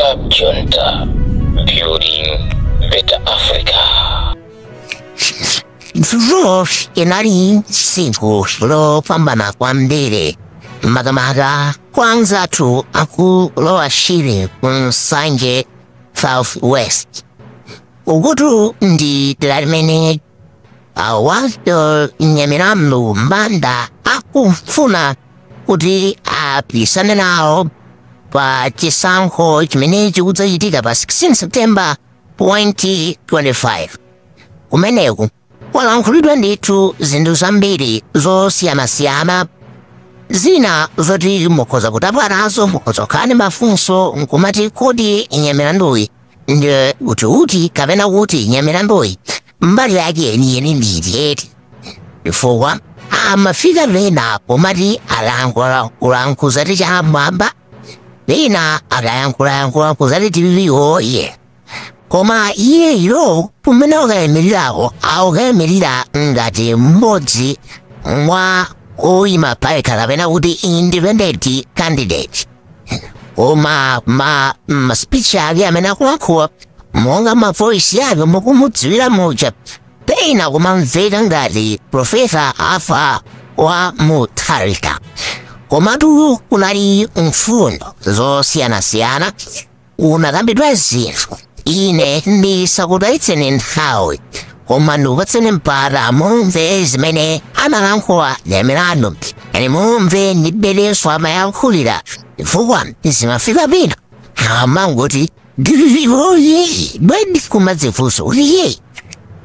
Club Junta, building better Africa. Dzulo inali tsiku lopambana kwambiri, makamaka kwa anzathu aku Lower Shire ku Nsanje South West. Ukutu ndi dera limene awato Nyamilandu Banda akufuna kuti apikisane nawo pa chisankho chimene chikudzachitika pa 16 September 2025. Kumeneku kwalankhulidwa ndithu zinthu zambiri zosiyanasiyana, zina zoti mukhoza kutapwa nazo, mukhoza kukhala ndi mafunso nkumati kodi Nyamilanduyi ndi utiuti kapena kuti Nyamilanduyi mbali yake yeniyeni ndi iti, chifukwa amafika pena pomati alankhula kulankhula chamwamba, pena akayankhulayankhula kuzati DPP oye. Koma iyeyo kumene akayimirirawo, akukayimirira ngati mmodzi mwa oyima payekha kapena kuti independent candidate. Koma ma speech ake amene akulankhula, monga ma voice yake mukumudziwira muja, pena kumamveka ngati Professor Arthur wa Mutharika. Komatu kunali mfundo zosiyanasiyana, kunakambidwa zinthu. Ine ndisakutayitseni nthawi, koma ndikupatseni mpata mumve zimene amalankhula Nyamilandu, eni mumve ndi mmenenso amayankhulira, chifukwa zimafika pena amangoti DPP oye, bweni kumadzifunsa kuti ye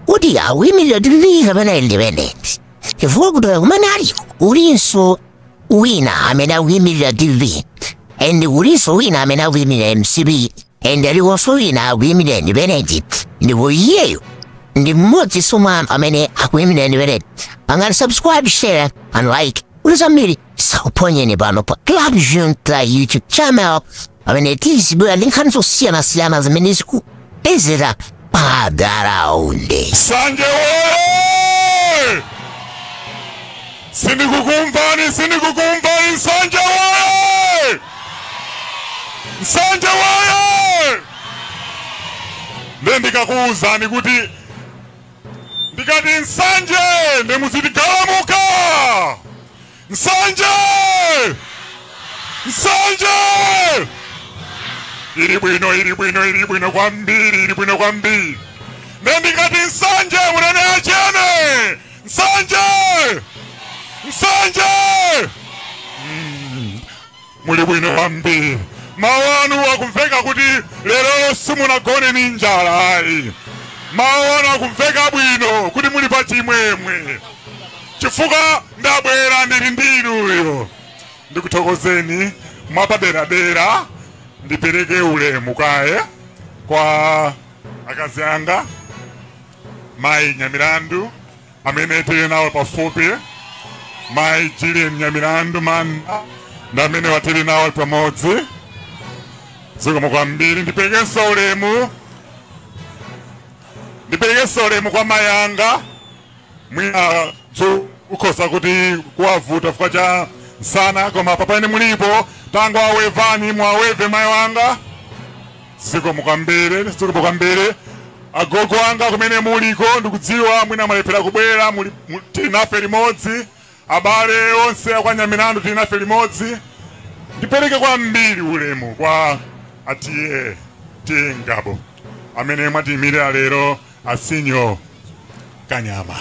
kuti akuyimirira DPP kapena independent, chifukwa kutoka kumene aliko kulinso wina amene akuyimirira DPP, and kulinso wina amene akuyimirira MCP, and alikonso wina akuyimirira independent, ndipo iyeyo ndi mmodzi mwa anthu amene akuyimirira independent. Pangani subscribe, share and like kuti zambiri zisakuponyeni pano pa Club Junta YouTube channel, amene tizibwera ndi nkhani zosiyanasiyana zimene zikupezera pa ground. Nsanje woye! Sindikukumvani, sindikukumvani! Nsanje woye! Nsanje woye! Nde ndikakuwuzani kuti ndikati Nsanje, ndemuziti galamuka! Nsanje! Nsanje! Ili bwino, ili bwino, ili bwino kwambiri, ili bwino kwambiri. Nde ndikati Nsanje, munene achene! Nsanje! Nsanje! Muli bwino kwambiri. Mawu anu akumveka kuti lero simunagone ni njala ayi. Mawu anu akumveka bwino kuti muli pa chimwemwe, chifukwa ndabwera ndili ndinuyo. Ndikuthokozeni mwapaderadera. Ndipereke ulemu kaye kwa akazi anga, Mayi Nyamilandu, amene tili nawo pafupi, Mayi Gillian Nyamilandu Manda, ndi amene watili nawo pamodzi. Zikomo kwambiri. Ndiperekenso ulemu kwa mayi anga. Mwina ukhoza kuti kuwavuta chifukwa cha msana, koma papane mulipo, tango awevani, mwaweve mayi wanga. Zikomo kwambiri, zikomo kwambiri. Agogo anga kumene muliko, ndikudziwa mwina mwalephera kubwera, tili nafe limodzi. Abale onse akwa Nyamilandu tili nafe limodzi. Ndipereke kwambiri ulemu kwa a T/A Tingabo amene mwatiyimirira lero, asinyo Kanyama.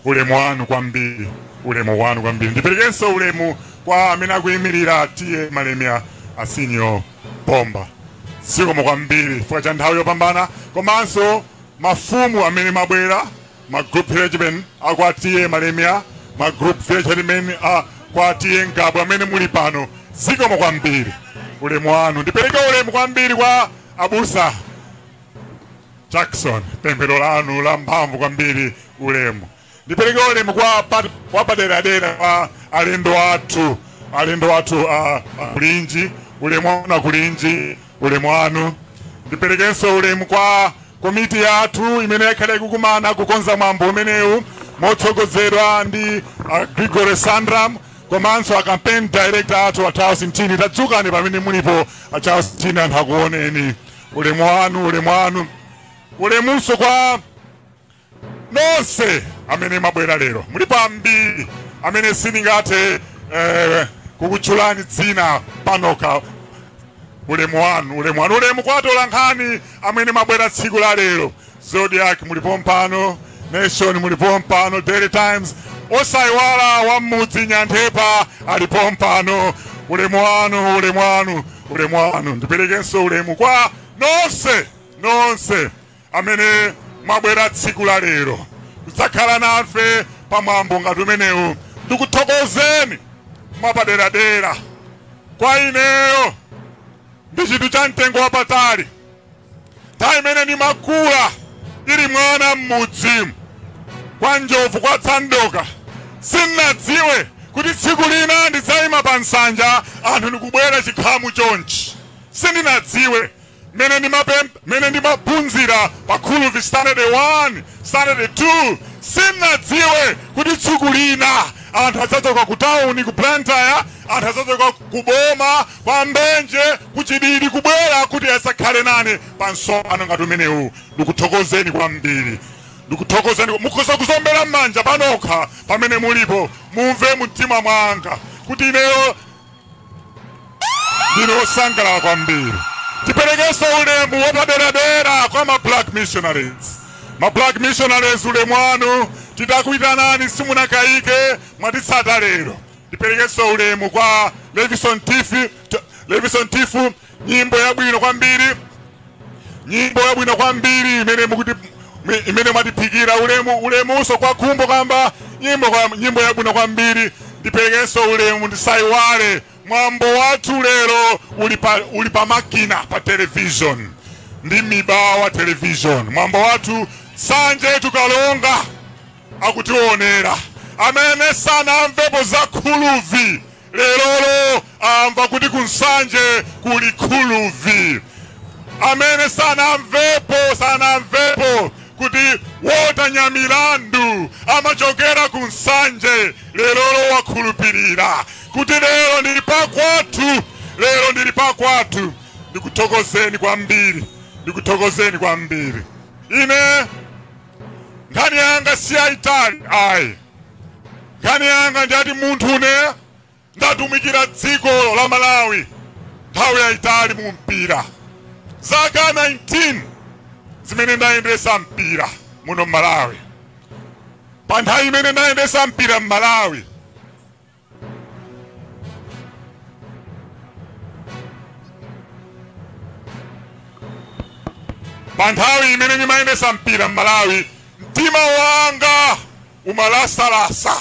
Ulemu wanu kwambiri, ulemu wanu kwambiri. Ndiperekenso ulemu kwa amene akuyimirira T/A Malemia, asinyo Bomba. Zikomo kwambiri chifukwa cha nthawi yopambana, komanso mafumu amene mabwera, ma group headmen akwa T/A Malemia, ma group headmen a kwa T/A Ngabo amene muli pano, zikomo kwambiri, ulemu wanu. Ndipereke ulemu kwambiri kwa abusa Jackson, pemphero lanu la mphamvu kwambiri, ulemu. Ndipereke ulemu kwa paderadera kwa alendo athu a kulinji. Ulemu wanu kulinji, ulemu wanu. Ndiperekenso ulemu kwa komiti yathu imene yakhala ikukumana kukonza mwambo umenewu, motsogozedwa ndi Gregory Sandram. Komanso a campaign director athu a Charles Mtini, tadzukani pamene mulipo a Charles Mtini, anthu akuoneni. Ulemu wanu, ulemu wanu. Ulemunso kwa nonse amene mabwera lero. Mulipo ambiri amene sindingathe kukutchulani dzina panoka. Ulemu wanu, ulemu wanu. Ulemu kwa atolankhani amene mabwera tsiku la lero. Zodiac mulipo mpano, Nation mulipo mpano, Daily Times, osayiwala wa mmudzi Nyanthepa alipo mpano. Ulemu wanu, ulemu wanu, ulemu wanu. Ndiperekenso ulemu kwa nonse, nonse amene mwabwera tsiku la lero kudzakhala nafe pamwambo ngati umenewu. Ndikuthokozeni mwapaderadera. Kwa ineyo ndi chinthu cha mtengo wapatali. Nthawi imene ndimakula ili mwana m'mudzimu kwa Njovu kwa Tsandoka, sindinadziwe kuti tsiku lina ndidzayima pa nsanja anthu ndikubwera chikhamu chonchi. Sindinadziwe. Mene ndimaphunzira pa Khuluvi standard 1, standard 2, sindinadziwe kuti tsiku lina anthu adzachoka ku tawuni ku Blantyre, anthu adzachoka ku Boma, kwa Mbenje, ku Chididi kubwera kuti asakhale nane pa msonkhano ngati umenewu. Ndikuthokozeni kwambiri, ndikuthokozeni. Mukhoza kuzombera m'manja panokha pamene mulipo, mumve mtima mwanga kuti ineyo ndine wosangalala kwambiri. Tiperekenso ulemu wapaderadera kwa ma Black Missionaries. Ma Black Missionaries, ulemu wanu. Titakuitanani simunakayike, mwatitsata lero. Ndiperekenso ulemu kwa Levison Tifu, Levison Tifu, nyimbo yabwino kwambiri, nyimbo yabwino kwambiri imene mukuti imene mwatiphikira. Ulemu, ulemunso kwa Khumbo Kamba, nyimbo kwa nyimbo yabwino kwambiri. Ndiperekenso ulemu, ndisayiwale mwambo wathu lero uli pa makina pa television ndi Mibawa Television. Mwambo wathu Sanje tukalonga akutionera. Amene sanamvepo za Khuluvi lerolo amva kuti kunsanje kuli Khuluvi. Amene sanamvepo kuti Wota Nyamilandu amachokera kunsanje lerolo wakhulupirira kuti lero ndili pakwathu, lero ndili pakwathu. Ndikuthokozeni kwambiri, ndikuthokozeni kwambiri. Ine nkhani yanga siyayitali ayi. Nkhani yanga ndiyati munthu une ndatumikira dziko la Malawi nthawi yayitali mu mpira, zaka 19 zimene ndayendesa mpira muno Malawi. Pa nthawi imene ndayendesa mpira m'Malawi, pa nthawi imene ndimayendesa mpira m'Malawi, mtima wanga umalasalasa.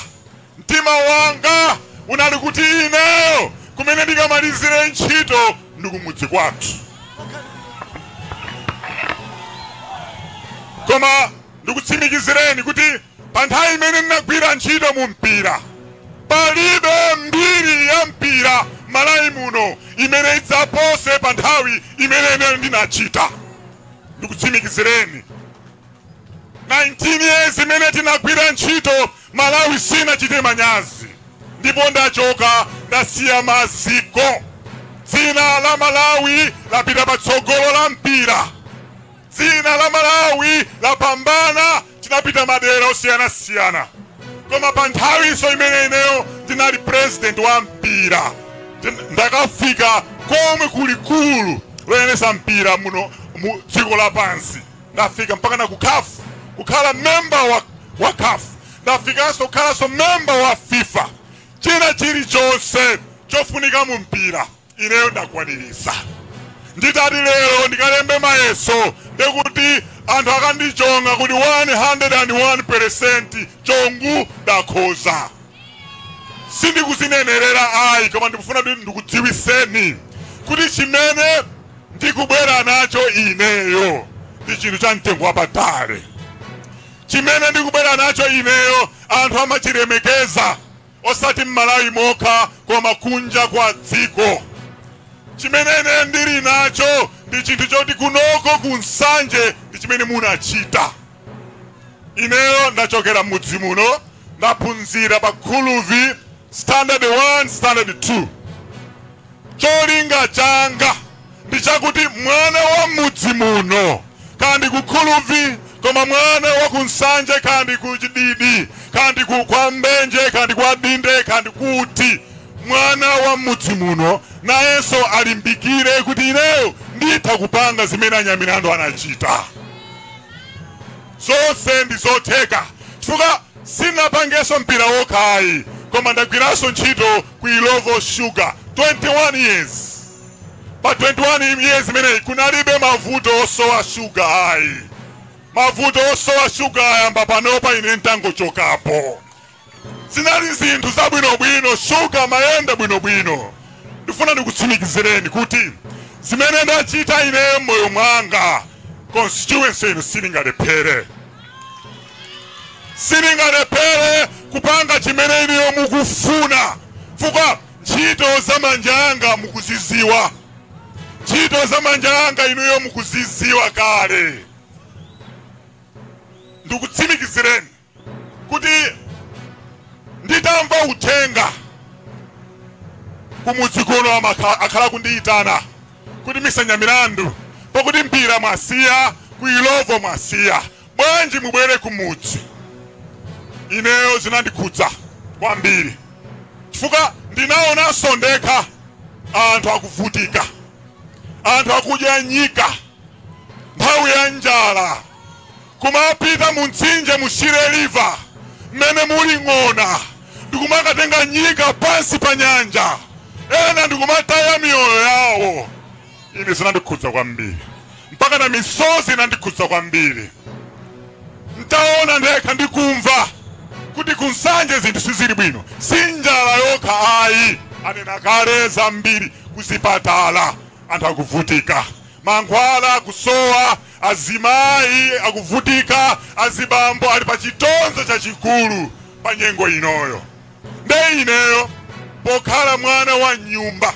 Mtima wanga unali kuti ineyo kumene ndikamalizire ntchito ndi kumudzi kwathu. Koma ndikutsimikizireni kuti pa nthawi imene ndinagwira ntchito mu mpira, palibe mbiri ya mpira Malawi muno imene idzapose pa nthawi imene ine ndinachita. Ndikutsimikizireni, 19 years imene tinagwira ntchito, Malawi sinachite manyazi. Ndipo ndachoka, ndasiya maziko. Dzina la Malawi lapita patsogolo la mpira, dzina la Malawi lapambana, tinapita madera osiyanasiyana. Koma pa nthawinso imene ineyo ndinali president wa mpira, ndakafika komwe kulikulu loyenesa mpira muno mu dziko lapansi. Ndafika mpaka na ku CAF, kukhala member wa CAF. Ndafikanso kukhalanso member wa FIFA. China chilichonse chofunika mu mpira ineyo ndakwanirisa. Nditati lero ndikalembe mayeso, ndekuti anthu akandichonga kuti 101% chongu ndakhoza. Sindikuzinenerera ayi, koma ndikufuna kuti ndikudziwiseni kuti chimene ndikubwera nacho ineyo ndi chinthu cha mtengo wapatali. Chimene ndikubwera nacho ineyo anthu amachilemekeza, osati m'Malawi mokha koma kunja kwa dziko. Chimene ine ndili nacho ndi chinthu choti kunoko kunsanje ndi chimene munachita. Ineyo ndachokera m'mudzi muno, ndaphunzira pa Khuluvi Standard 1, standard 2. Cholinga changa ndi chakuti mwana wa mudzi muno, kandi kukhuluvi, koma mwana wa kunsanje, kandi kuchididi, kandi kwa Mbenje, kandi kwa Dinde, kandi kuti mwana wa mudzi muno nayenso alimbikire kuti ineyo nditha kupanga zimene Anyamilandu anachita. Zonse ndi zotheka, chifukwa sinapangenso mpira wokhayi, koma ndagwiranso ntchito ku Illovo Sugar 21 years. Pa 21 years imeneyi kunalibe mavuto osowa sugar ayi. Mavuto osowa sugar ayamba panopa ine ntangochokapo. Zinali zinthu zabwinobwino, sugar mayenda bwinobwino. Ndifuna ndikutsimikizireni kuti zimene ndachita ine m'moyo mwanga, constituency ino silingalephere, silingalephere kupanga chimene iniyo mukufuna, chifukwa ntchito za manja anga mukuziziwa, ntchito za manja anga inuyo mukuziziwa kale. Ndikutsimikizireni kuti nditamva uthenga kumudzi kuno, akhala kundiyitana kuti, "Mr Nyamilandu, pakuti mpira mwasiya, ku Illovo mwasiya, bwanji mubwere kumudzi?" Ineyo zinandikhudza kwambiri, chifukwa ndinaonanso ndekha anthu akuvutika, anthu akudya nyika nthawi ya njala, kumapita mu mtsinje, mu Shire River mmene muli ng'ona, ndikumakatenga nyika pansi pa nyanja, ena ndikumataya miyoyo yawo. Ine zinandikhudza kwambiri, mpaka na misozi inandikhudza kwambiri ntaona ndekha ndikumva kuti kunsanje zinthu sizili bwino. Si njala yokha ayi, anena kale zambiri, kuzipatala anthu akuvutika, mankhwala akusowa, azimayi akuvutika, azibambo ali pa chitonzo chachikulu pa nyengo inoyo. Nde ineyo pokhala mwana wa nyumba,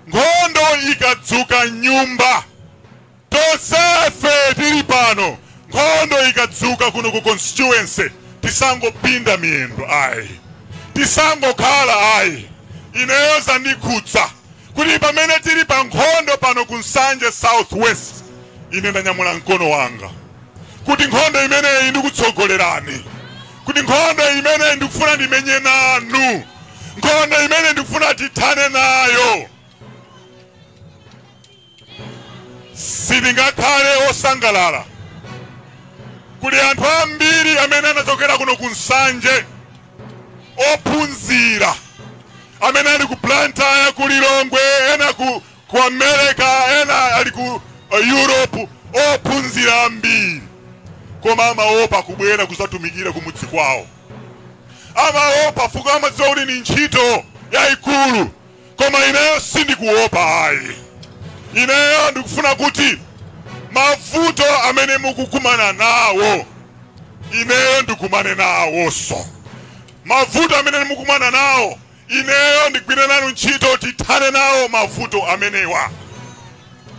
nkhondo ikadzuka nyumba, tonsefe tili pano, nkhondo ikadzuka kuno ku constituency, tisangopinda miyendo ayi, tisangokhala ayi. Ineyo zandikhudza kuti pamene tili pa nkhondo pano ku Nsanje South West, ine ndanyamula mkono wanga kuti nkhondo imeneyi ndikutsogolerani, kuti nkhondo imeneyi ndikufuna ndimenye nanu, nkhondo imene ndikufuna tithane nayo. Sitingakhale osangalala. Kuli anthu ambiri amene anachokera kuno ku Nsanje, ophunzira, amene ali ku Blantyre, ku Lilongwe, ena ku America, ena ali ku Europe, ophunzira ambiri, koma amaopa kubwera kuzatumikira kumudzi kwawo. Amaopa fuka amadziwa kuti ni ntchito yayikulu. Koma ineyo sindikuopa ayi. Ineyo ndikufuna kuti mavuto amene mukukumana nawo, ineyo ndikumane nawonso. Mavuto amene mukumana nawo, ineyo ndigwire nanu ntchito, tithane nawo mavuto amenewa.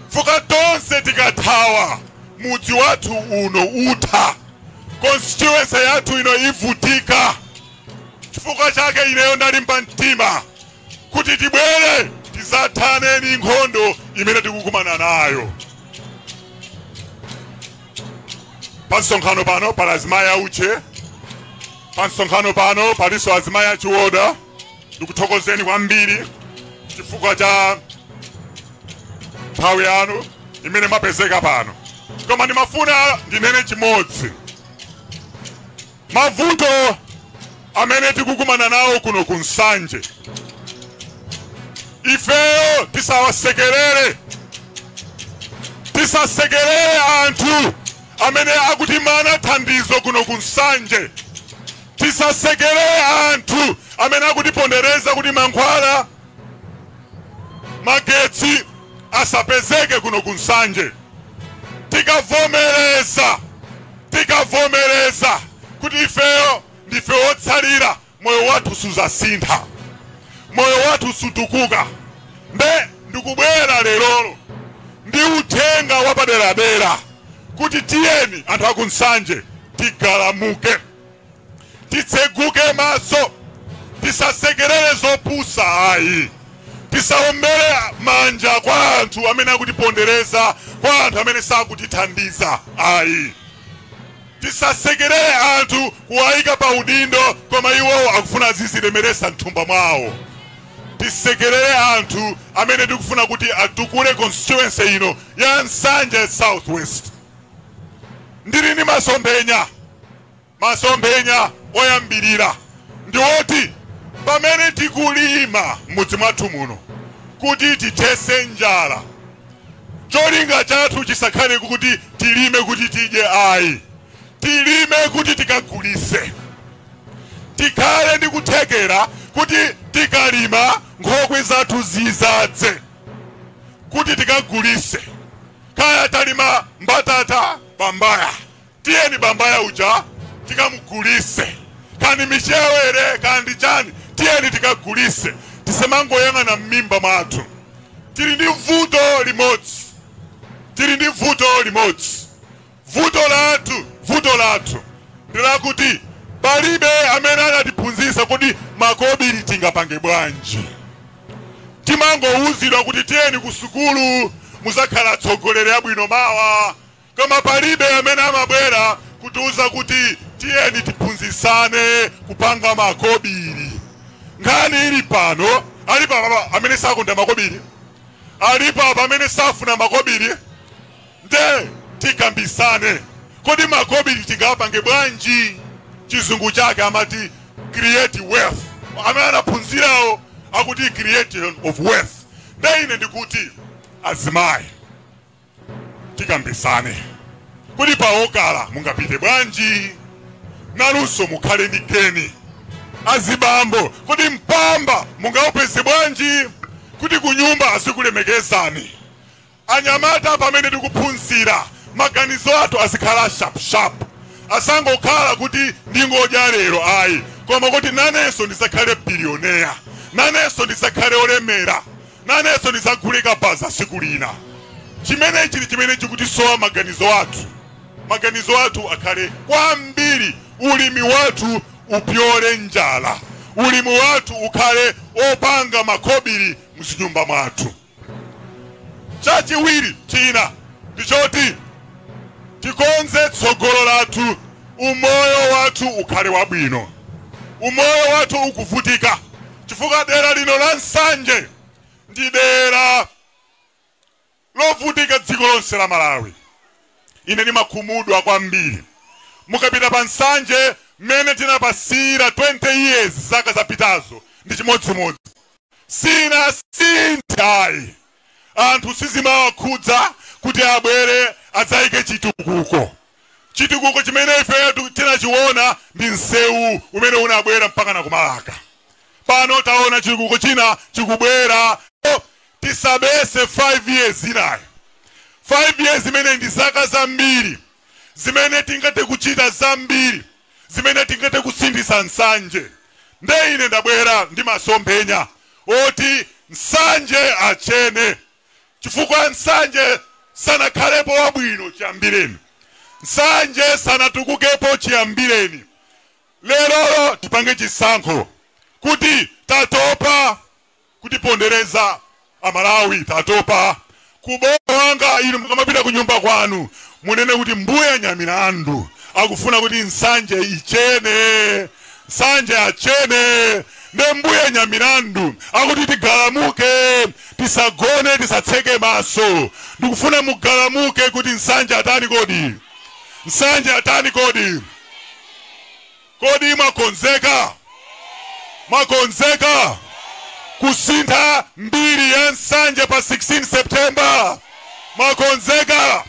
Fuka tonse tikathawa, mudzi wathu uno utha, constituency yathu ino ivutika. Chifukwa chake ineyo ndalimba mtima kuti tibwere tizathane ni nkhondo imene tikukumana nayo. Pa msonkhano pano pali azimayi auche, pa msonkhano pano palinso azimayi achiwoda. Ndikuthokozeni kwambiri chifukwa cha nthawi yanu imene mwapezeka pano. Koma ndimafuna ndinene chimodzi: mavuto amene tikukumana nawo kuno ku Nsanje, ifeyo tisawasekerere, tisasekerere anthu amene akutimana thandizo kuno ku Nsanje, tisasekerere anthu amene akutipondereza kuti mankhwala, magetsi asapezeke kuno ku Nsanje. Tikavomereza kuti ifeyo ndife otsalira, moyo wathu suzasintha, moyo wathu sutukuka. Nde ndikubwera lerolo ndi uthenga wapaderadera kuti tiyeni anthu aku Nsanje tigalamuke, titseguke maso. Tisasekerere zopusa ayi. Tisaombere manja kwa anthu amene akutipondereza, kwa anthu amene sakutithandiza ayi. Tisasekerere anthu kuwayika pa udindo koma iwowo akufuna azizilemeresa mthumba mwawo. Tisekerere anthu amene tikufuna kuti atukule constituency ino ya Nsanje Southwest. Ndili ndi masomphenya, masomphenya oyambirira ndiwoti pamene tikulima m'mudzi mwathu muno kuti tithetse njala, cholinga chathu chisakhale kuti tilime kuti tidye ayi, tilime kuti tikagulise. Tikhale ndi kuthekera kuti tikalima nkhokwe zathu zizadze kuti tikagulise. Kaya talima mbatata bambaya, tiyeni bambaya uja tikamugulise, kandi michewere kandi chani, tiyeni tikagulise. Tisamangoyang'ana m'mimba mwathu. Tili ndi vuto limodzi, tili ndi vuto limodzi. Vuto lathu ndilakuti palibe amene anatiphunzitsa kuti makobiri tingapange bwanji. Timangowuzidwa kuti tiyeni ku sukulu muzakhala atsogoleri abwino mawa, koma palibe amene amabwera kutiuza kuti tiyeni tiphunzitsane kupanga makobiri. Nkhani ili pano, alipo apa amene sakonda makobiri, alipo apa amene safuna makobiri. Nde tikambisane kodi makobiri tingapange bwanji. Chizungu chake amati create wealth, amene anaphunzirawo akuti creation of wealth. Nde ine ndikuti azimayi tikambisane kuti paokala mungapite bwanji, nanunso mukhale ndi geni. Azibambo kuti mpamba mungaupeze bwanji kuti kunyumba azikulemekezani. Anyamata pamene tikuphunzira maganizo athu azikhala sharp sharp, asangokhala kuti ndingodya lero ayi, koma kuti nanenso ndisakhale billionaire, nanenso ndisakhale olemera, nanenso ndisagulika baza siku lina. Chimene chili chimene chikutisowa maganizo athu, maganizo athu akhale kwambiri ulimi wathu upyole njala, ulimi wathu ukhale opanga makobiri mzinyumba mwathu. Chachiwiri china ndichoti tikonze tsogolo lathu, umoyo wathu ukhale wabwino. Umoyo wathu ukuvutika chifukwa dera lino la Nsanje ndi dera lovutika dziko lonse la Malawi. Ine ndimakhumudwa kwambiri mukapita pa Nsanje mmene tinapasira 20 years zaka zapitazo ndi chimodzimodzi, sina sinthayi. Anthu sizimawakhudza kuti abwere adzayike chitukuko. Chitukuko chimene ife tinachiona ndi msewu umene unabwera mpaka na kumalaka. Pano taona chitukuko china chikubwera. Tisabese 5 years inayo, 5 years imene ndi zaka zambiri zimene tingathe kuchita zambiri, zimene tingathe kusindisa Nsanje. Nde ine ndabwera ndi masomphenya oti Nsanje achene, chifukwa Nsanje sanakhalepo wabwino chiyambireni, Nsanje sanatukukepo chiyambireni. Lerolo tipange chisankho kuti tatopa kutipondereza Amalawi, tatopa kubowanga. Inu mukamapita kunyumba kwanu munene kuti mbuya Nyamilandu akufuna kuti Nsanje ichene, Nsanje achene. Nde mbuya Nyamilandu akuti tigalamuke, tisagone, tisatseke maso. Ndikufuna mugalamuke kuti Nsanje atani kodi, Nsanje atani kodi. Kodi mwakonzeka? Mwakonzeka kusintha mbiri ya Nsanje pa 16 September? Mwakonzeka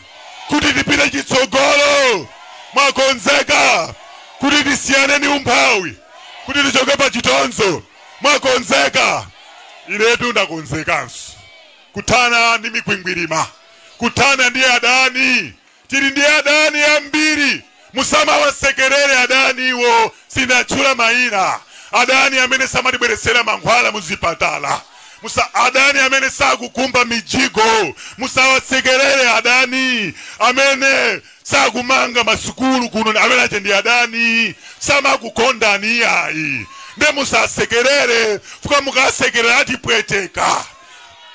kuti tipite chitsogolo? Mwakonzeka kuti tisiyane ndi umphawi, kuti tichoke pa chitonzo? Mwakonzeka? Inetu ndakonzekanso kuthana ndi mikwingwirima, kuthana ndi adani. Tili ndi adani ambiri, musamawasekerere adaniwo, sinatchula mayina. Adani amene samatibweretsera mankhwala muzipatala, adani amene sakukumba mijigo, musawasekerere. Adani amene sakumanga masukulu kuno, amene ache ndi adani, samakukondani ayi. Nde musasekerere, fuka mukasekerera atipweteka.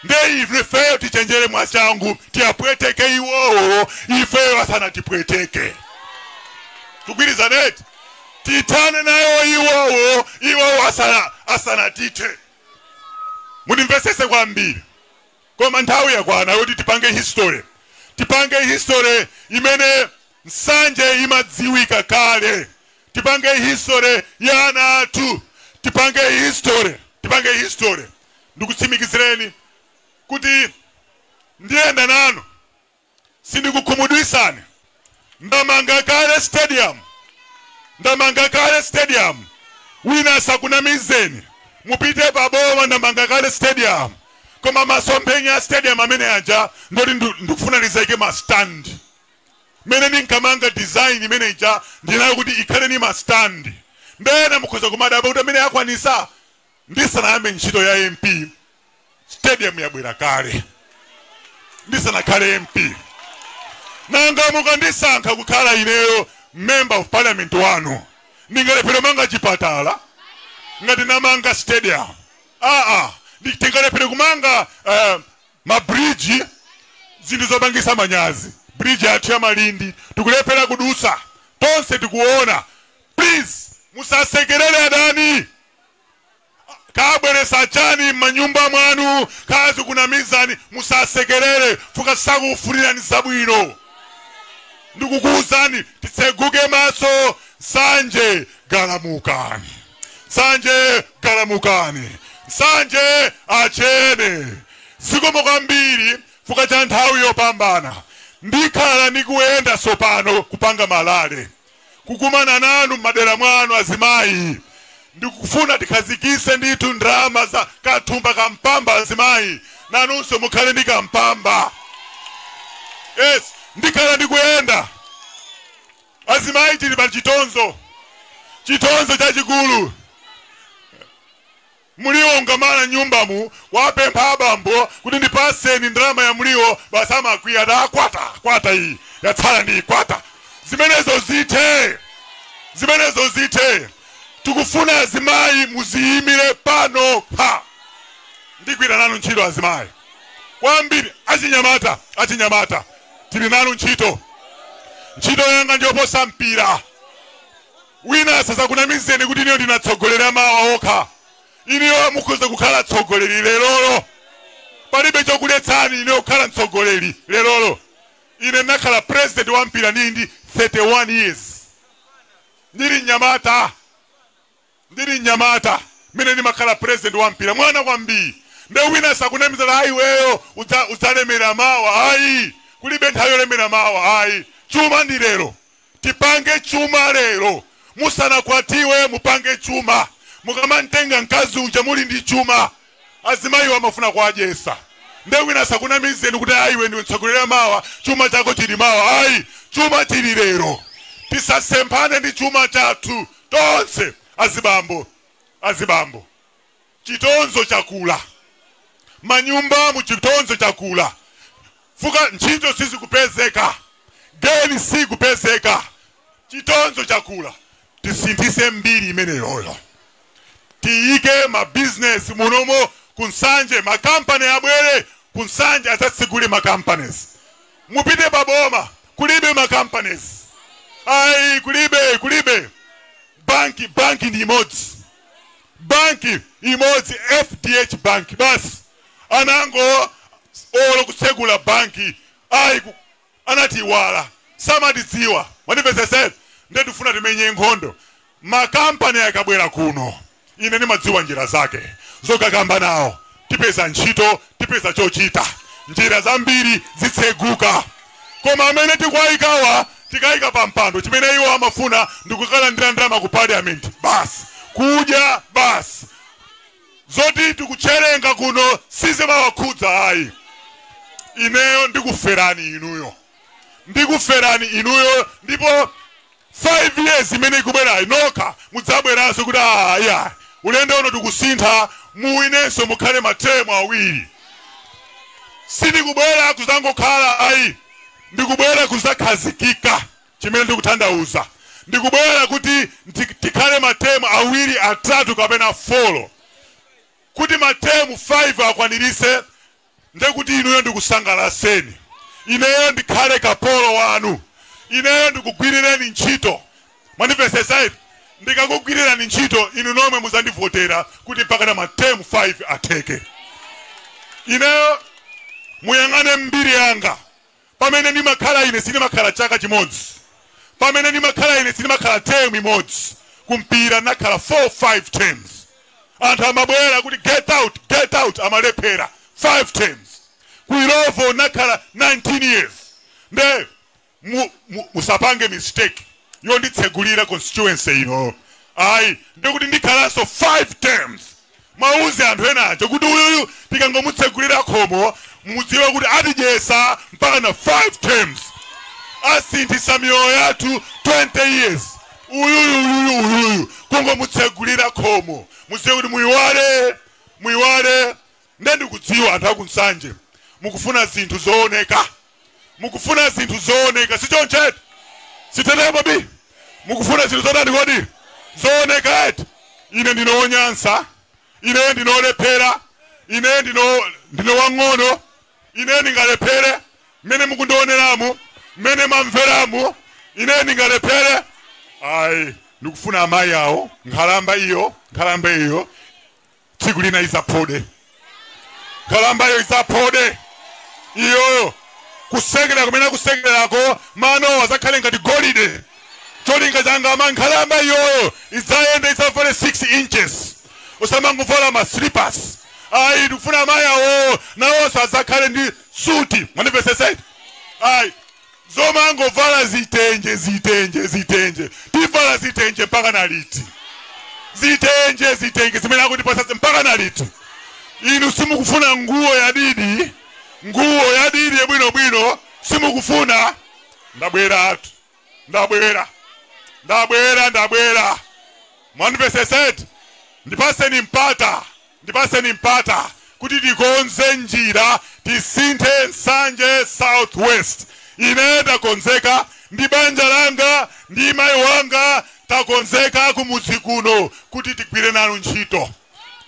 Nde ifeyo tichenjere mwachangu, tiyapweteke iwowo, ifeyo asanatipweteke. Tugwirizaneti, titane nayo iwowo, iwowo asanatite. Mundimvesese kwambiri. Koma nthawi yakwana yoti tipange history. Tipange history imene Nsanje imadziwika kale. Tipange history ya ana athu. Tipange history. Tipange history. Ndikutsimikizireni kuti ndiyenda nanu, sindikukhumudwisani. Ndamanga kale stadium. Ndamanga kale stadium. Wina asakunamizeni. Mupite paboma, ndamanga kale stadium. Koma masomphenya stadium amene aja ndoti ndikufuna ndizaike ma stand. Mene ninkamanga design imene ija ndinayo kuti ikhale ni ma stand. Ndena mukhoza kumadabwa kuti amene akwanisa. Ndisanayambe ntchito ya MP, stadium yabwera kale. Ndisanakhale MP. Nanga mukandisankha kukhala ineyo member of parliament wanu, ndingalephera manga chipatala ngati namanga stadium? Aa, ndingalephera kumanga mabridge? Zinthu zopangisa manyazi. Bridge yathu ya Malindi tikulephera kudusa, tonse tikuona. Please, musasekerere adani. Kabweresa chani m'manyumba mwanu, kazi kunamizani. Musasekerere, fuka sakufunirani zabwino. Ndikukuwuzani, titseguke maso. Nsanje galamukani, Nsanje galamukani, Nsanje achene. Zikomo kwambiri fuka cha nthawi yopambana. Ndikhala ndikuyenda sopano kupanga ma rally, kukumana nanu m'madera mwanu. Azimayi, ndikufuna tikhazikise ndithu ndalama za kathumba kampamba. Azimayi, nanunso mukhale ndi kampamba. Yes, ndikhala ndikuyenda. Azimayi tili pa chitonzo, chitonzo chachikulu. Muliwo ngamala nyumbamu wapempha abambo kuti ndipaseni ndalama ya muliwo, basi amakwiya, da kwata kwata iyi yatsala ndi kwata. Zimenezo zithe, zimenezo zithe. Tikufuna azimayi muziyimire pano pa. Ndigwira nanu ntchito azimayi kwambiri. Achinyamata, achinyamata, tili nanu ntchito. Ntchito yanga ndiyoposa mpira. Wina sasakunamizeni kuti iniyo ndinatsogolera mawa okha. Iniyo mukhoza kukhala tsogoleri lerolo, palibe chokuletsani iniyo kukhala mtsogoleri lerolo. Ine ndinakhala president wa mpira ndili ndi 31 years, ndili mnyamata, ndili mnyamata mene ndimakhala president wa mpira, mwana kwambiri. Nde wina sakunamizana, ayi, iweyo udzalemera mawa. Ayi, kulibe nthawi yolemera mawa, ayi. Chuma ndi lero. Tipange chuma lero. Musanakwatiwe mupange chuma. Mukamamtenga mkazi uja muli ndi chuma. Azimayi amafuna kuadyesa. Nde wina sakunamizeni kuti ayi, iwe ndiwe mtsogoleri mawa, chuma chako chili mawa. Ayi, chuma chili lero. Tisasemphane ndi chuma chathu tonse. Azibambo, azibambo, chitonzo chakula manyumba mu, chitonzo chakula fuka ntchito sizikupezeka, geni sikupezeka, chitonzo chakula. Tisinthise mbiri imeneyoyo, tiyike mabizinesi munomo kuNsanje, makampani abwere kuNsanje adzatsigule macompanies. Mupite paboma, kulibe macompanies, ayi, kulibe, kulibe. Banki, banki ndi imodzi, banki imodzi, FDH Bank basi. Anango olo kutsegula banki ayi, anatiwala, samatidziwa. Mwandipezesera? Ndetufuna timenye nkhondo. Makampani akabwera kuno, ine ndimadziwa njira zake zokakamba nawo. Tipeza ntchito, tipeza chochita, njira zambiri zitseguka. Koma amene tikuwayikawa, tikayika pa mpando, chimene iwo amafuna ndikukalandira ndalama ku parliament basi, kudya basi. Zoti tikucherenga kuno sizimawakhudza ayi. Ineyo ndikuferani inuyo, ndikuferani inuyo. Ndipo 5 years imene ikubwerayi, nokha mudzabweranso kuti aya, ulendo uno tikusintha, muwinenso, mukhale ma term awiri. Sindikubwera kuzangokhala ayi, ndikubwera kuzakhazikika. Chimene ndikutanthauza, Ndikubwera kuti tikhale ma term 2, 3 kapena 4, kuti ma term 5 akwanirise. Ndekuti inuyo ndikusangalaseni, ineyo ndikhale kapolo wanu, ineyo ndikugwirireni ntchito. Mwandimvesesa? Ndikakugwirirani ntchito, inu nomwe muzandivotera kuti mpaka ma term 5 atheke. Ineyo muyang'ane mbiri yanga. Pamene ndimakhala ine sindimakhala chaka chimodzi, pamene ndimakhala ine sindimakhala term imodzi. Kumpira nakhala 4 5 terms. Anthu amabwera kuti "Get out, get out," amalephera. 5 terms. Ku Illovo nakhala 19 years. Nde musapange mistake yonditsegulira constituency ino, ayi. Ndikuti ndikhalanso 5 terms. Mauze anthu enacho kuti uyuyu tikangomutsegulira khomo, mudziwe kuti atidyesa mpaka na 5 terms, asinthisa miyoyo yathu 20 years. Uyuyu, uyuyu, uyuyu, kungomutsegulira khomo, mudziwe kuti muyiwale, muyiwale. Nde ndikudziwa anthu akuNsanje mukufuna zinthu zooneka, mukufuna zinthu zooneka, sichonchete? Sitetepo bi? Mukufuna zinthu zotani kodi? Zooneka, eti? Ine ndinowonyansa, ine ndinolephera, ine ndino wang'ono, ine ndingalephere? Mmene mukundioneramu, mmene mamveramu, ine ndingalephere? Ayi. Ndikufuna amayi awo, nkhalamba iyo, nkhalamba iyo tsiku lina izaphode. Nkhalamba iyo izaphode iyoyo. Kusekera kumene kusekerako, mano azakhale ngati golide. Cholinga changa ama nkhalamba iyoyo idzayende, idzavale 6 inches, usamangovala ma slippers, ayi. Ndikufuna amayi awo nawonso azakhale ndi suti. Mwandimvesesa? Ayi, zomangovala zitenje, zitenje, zitenje, tivala zitenje mpaka na liti? Zitenje, zitenje zimene akutipasa mpaka na liti? Inu simukufuna nguwo yadidi, nguwo yadidi yabwinobwino simukufuna? Ndabwera atu, ndabwera, ndabwera, ndabwera. Mwandimveseseti? Ndipaseni mpata, ndipaseni mpata kuti tikonze njira, tisinthe Nsanje South West. Ine ndakonzeka ndi banja langa ndi mayi wanga, takonzeka kumudzi kuno kuti tigwire nanu ntchito.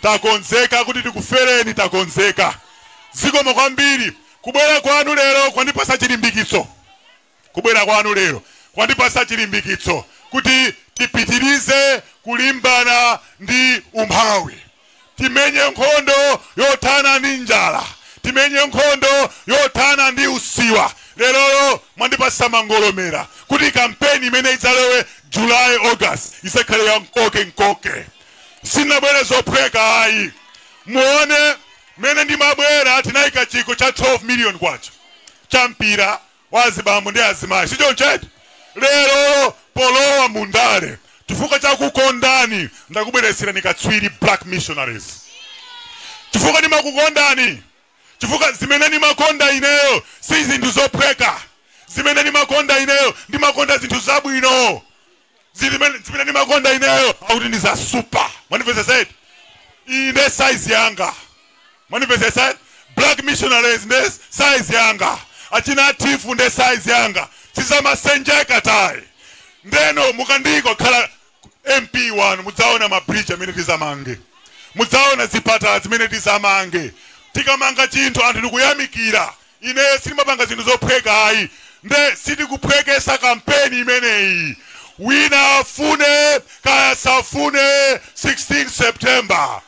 Takonzeka kuti tikufereni, takonzeka. Zikomo kwambiri. Kubwera kwanu lero kwandipasa chilimbikitso, kubwera kwanu lero kwandipasa chilimbikitso kuti tipitirize kulimbana ndi umphawi, timenye nkhondo yothana ndi njala, timenye nkhondo yothana ndi usiwa. Lerolo mwandipasa mangolomera kuti kampeni imene idzalowe July, August isakhale ya nkoke nkoke. Sinabwere zophweka, ayi. Muone mmene ndimabwera, tinayika chikho cha 12 million kwacha cha mpira wa azibambo ndi azimayi, sichonchete? Lero polowa mundale, chifukwa chakukondani, ndakubweretserani katswiri, Black Missionaries, chifukwa ndimakukondani, chifukwa zimene ndimakonda ineyo si zinthu zophweka. Zimene ndimakonda ineyo, ndimakonda zinthu zabwino. Zimene ndimakonda ineyo akuti ndi za super. Mwandimveseseti? Iyi nde size yanga. Mwandimvesesa? Black Missionaries nde size yanga, achina Tifu nde size yanga, sizamasenjeka tayi. Ndeno mukandiko khala MP wanu, mudzaona ma bridge amene tizamange, mudzaona zipatala zimene tizamange. Tikamanga chinthu, anthu tikuyamikira. Ine sindimapanga zinthu zophweka, ayi. Nde sitikuphwekesa kampeni imeneyi. Wina afune kaya safune, 16 September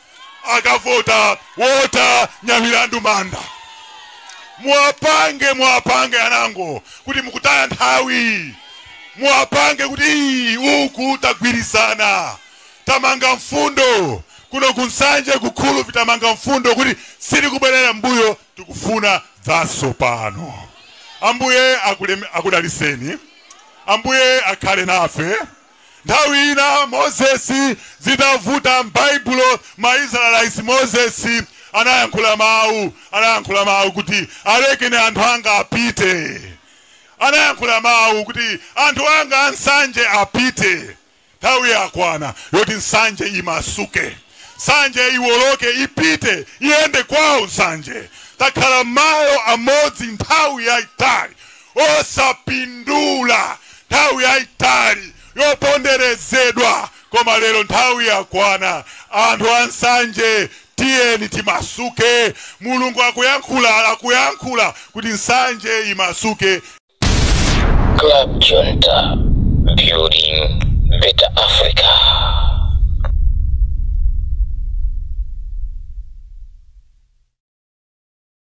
akavota Walter Nyamilandu Manda. Muwapange, muwapange anango kuti mukutaya nthawi. Muwapange kuti ii, uku tagwirizana, tamanga mfundo kuno kuNsanje, kukhulu tamanga mfundo kuti sitikubwerera mbuyo, tikufuna zatsopano. Ambuye akudaliseni, Ambuye akhale nafe. Nthawi ina Mozesi zitavuta m'Baibulo, maIsraelites, Mozesi anayankhula mawu, anayankhula mawu kuti alekeni anthu anga apite. Anayankhula mawu kuti anthu anga aNsanje apite. Nthawi yakwana yoti Nsanje imasuke, Nsanje iwoloke, ipite, iyende kwawo. Nsanje takhala malo amodzi nthawi yayitali osapindula, nthawi yayitali. Yoponderezedwa. Koma lero nthawi yakwana. Anthu ansanje, tiyeni timasuke. Mulungu akuyankhula, akuyankhula kuti Nsanje imasuke. Club Junta, building better.